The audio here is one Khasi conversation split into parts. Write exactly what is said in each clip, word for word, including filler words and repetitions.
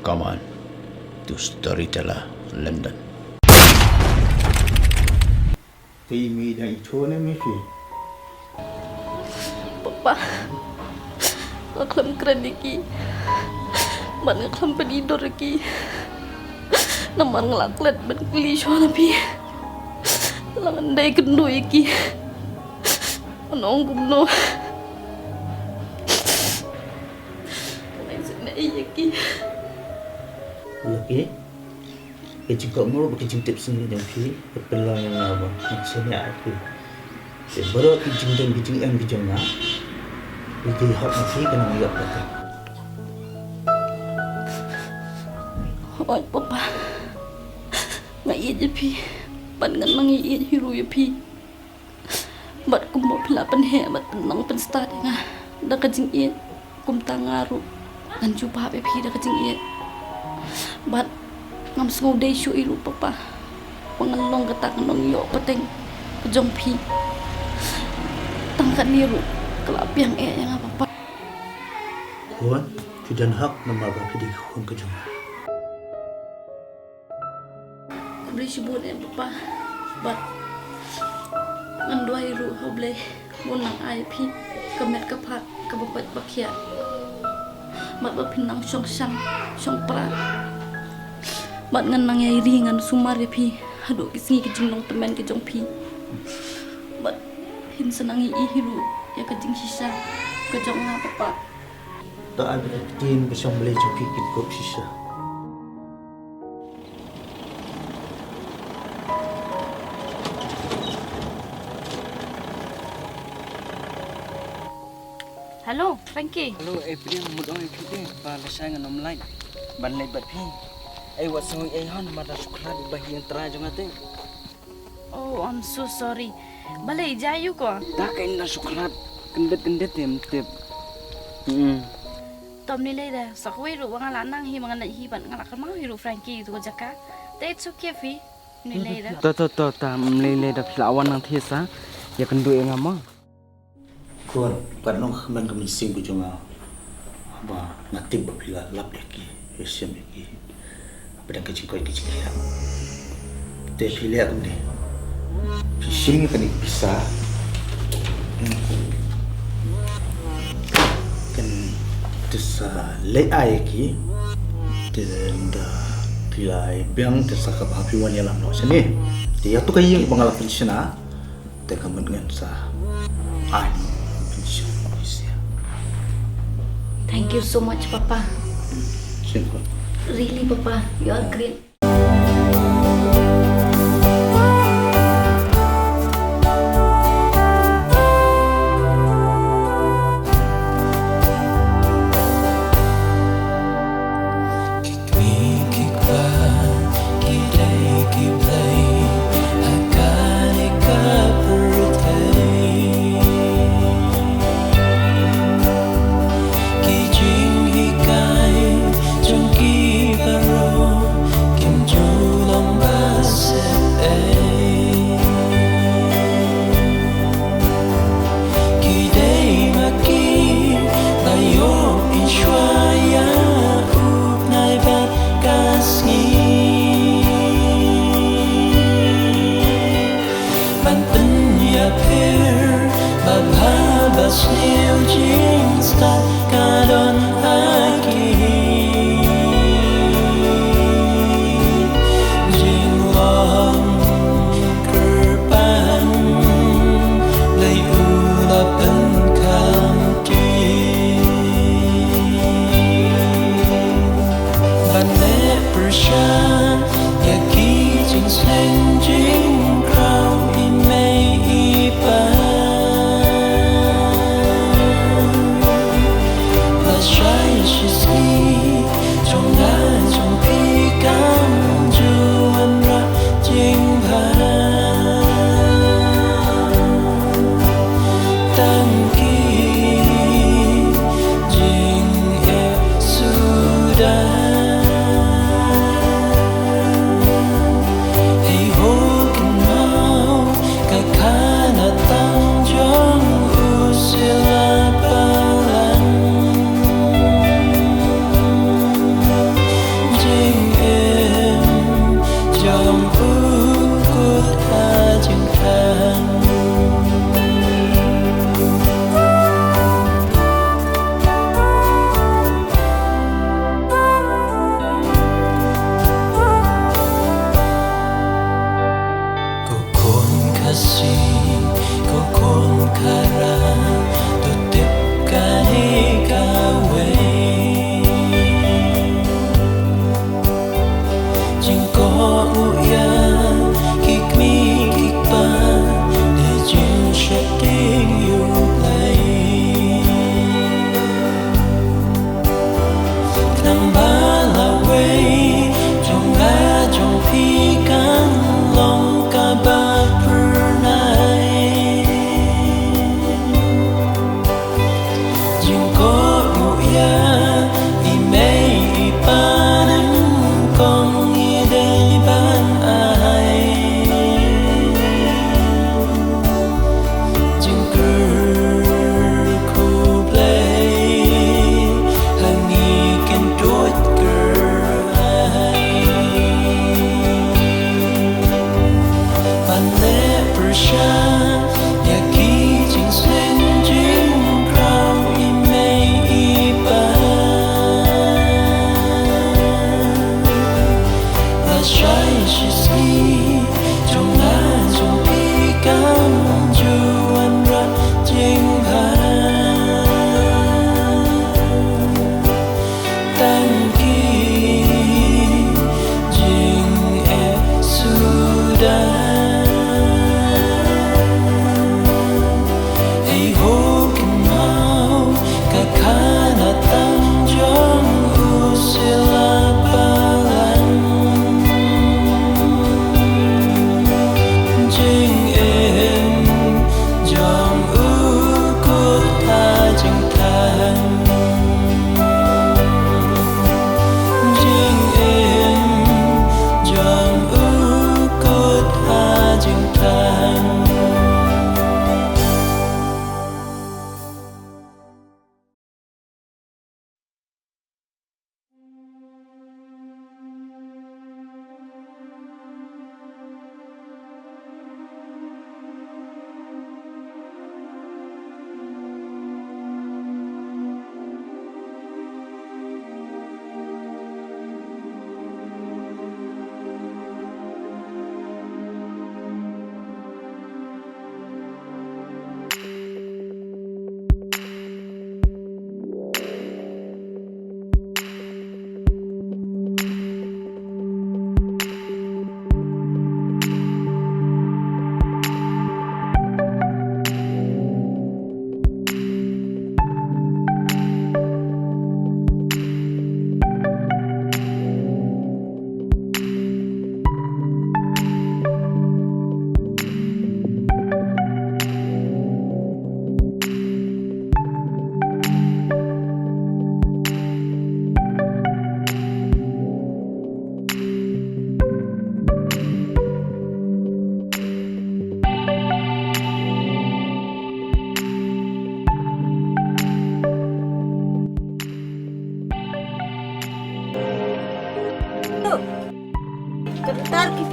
Kaman, tu storyteller London. Te i mei dang i tho ne me phi? Papa, nga khlem kren ïa ki. Bad nga khlem pynidor ïa ki. Namar nga la klet ban kylli shuwa na phi. Lada ngan dei kynduh ïa ki, ngan ong kumno? Nga isynei ïa ki. Laki, ka jingkyrkhu bad ka jingtip sngi jong phi ka pynlong ïa nga ba nga sngewsih ïa phi. Te baroh ki jingdon ki jingem ki jong nga, ki dei hok na phi, ka nang ïoh kata. Oi papa, nga ïeit ïa phi bad ngan nang ïeit hi ruh ïa phi. Bad kumba phi la pynheh bad pynnang pynstad ïa nga da ka jingïeit, kumta nga ruh ngan jubab ïa phi da ka jingïeit. Bad ngam sngewdei shuh ei ruh papa ba ngan long kata ka nongïoh pateng ka jong phi. Tang kane ruh ka la biang eh ïa nga papa. Khun, phi don hok namar ba phi dei ka khun ka jong nga. Khublei shibun eh papa. Bad ngan duwai ruh ha U Blei ba un nang ai ïa phi ka met ka phad kaba koit ba khiah. Bad ba phin nang shong shang shong pra. Bad ngan nang ïai ri ngan sumar ïa phi haduh ki sngi ka jinglong tymmen ka jong phi. Bad phin sa nang ïohi ruh ïa ka jingshisha ka jong nga papa. To ai ba ka ktien ka shong Blei jong phi kin kup shisha. Hello, Frankie. Hello, eh, Priya, mut ong ïa phi te, ba lashai ngan ym lait ban leit bad phi. Ei, wat sngew ei hon, namar da shu khlad ba hi ïing trai jong nga te. Oh, I'm so sorry. Balei, jia aïu ko? Da ka ïing da shu khlad kyndit kyndit te, ym tip. Hmm. To ym lei lei da, sa kawei ruh ba nga la nang hi, ba ngan leit hi bad nga la kynmaw hi ruh Frankie ïa uto ka jaka. Te it's okay phi. Ym lei lei da. To, to, to, ta ym lei lei da, phi la wan nang thied sa ïakynduh ïa nga mo. Khun, pat nang kmen ka mynsiem ka jong nga ba nga tip ba phi la lap ïa ki, phi shem ïa ki. Ba dang ka jingkoit ka jingkhiah. Te phi leh kumne. Phi shim ïa kane ka pisa. Kan te sa leit ai ïa ki. Te da phi la ai biang te sa kaba phi wan ïalam noh shane. Te ïa tu ka ïing ba nga la pynshna. Te ka mut ngan sa ai. Thank you so much, Papa. Singkot. Really, Papa, you are great. Ki kmie ki kpa, ki dei ki blei, ha kane ka pyrthei. Ki jinghikai jong ki baroh, ki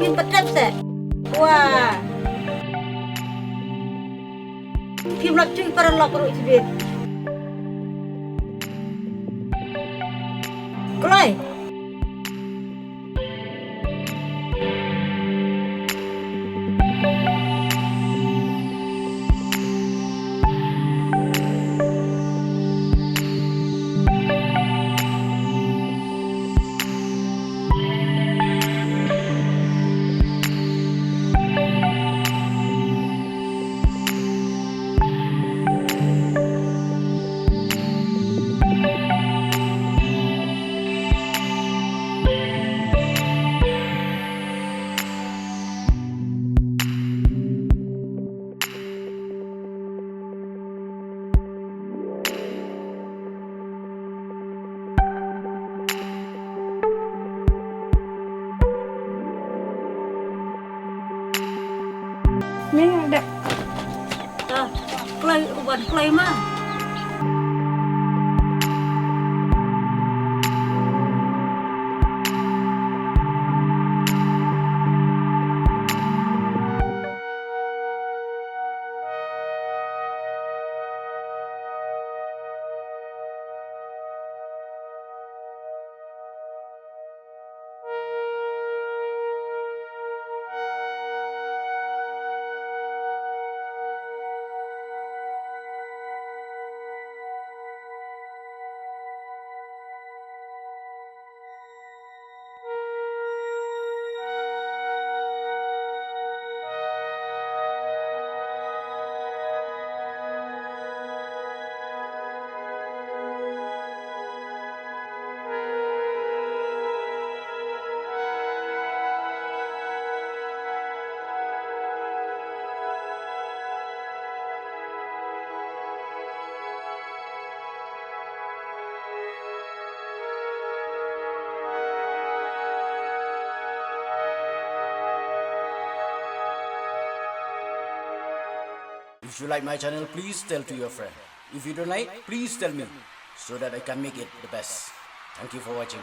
Phin pat dep se. Wa. Phim lap chung para lok ruh chibit. Kloi. Me da. Ta, kloi, u ban kloi ma. If you like my channel, please tell to your friend. If you don't like, please tell me so that I can make it the best. Thank you for watching.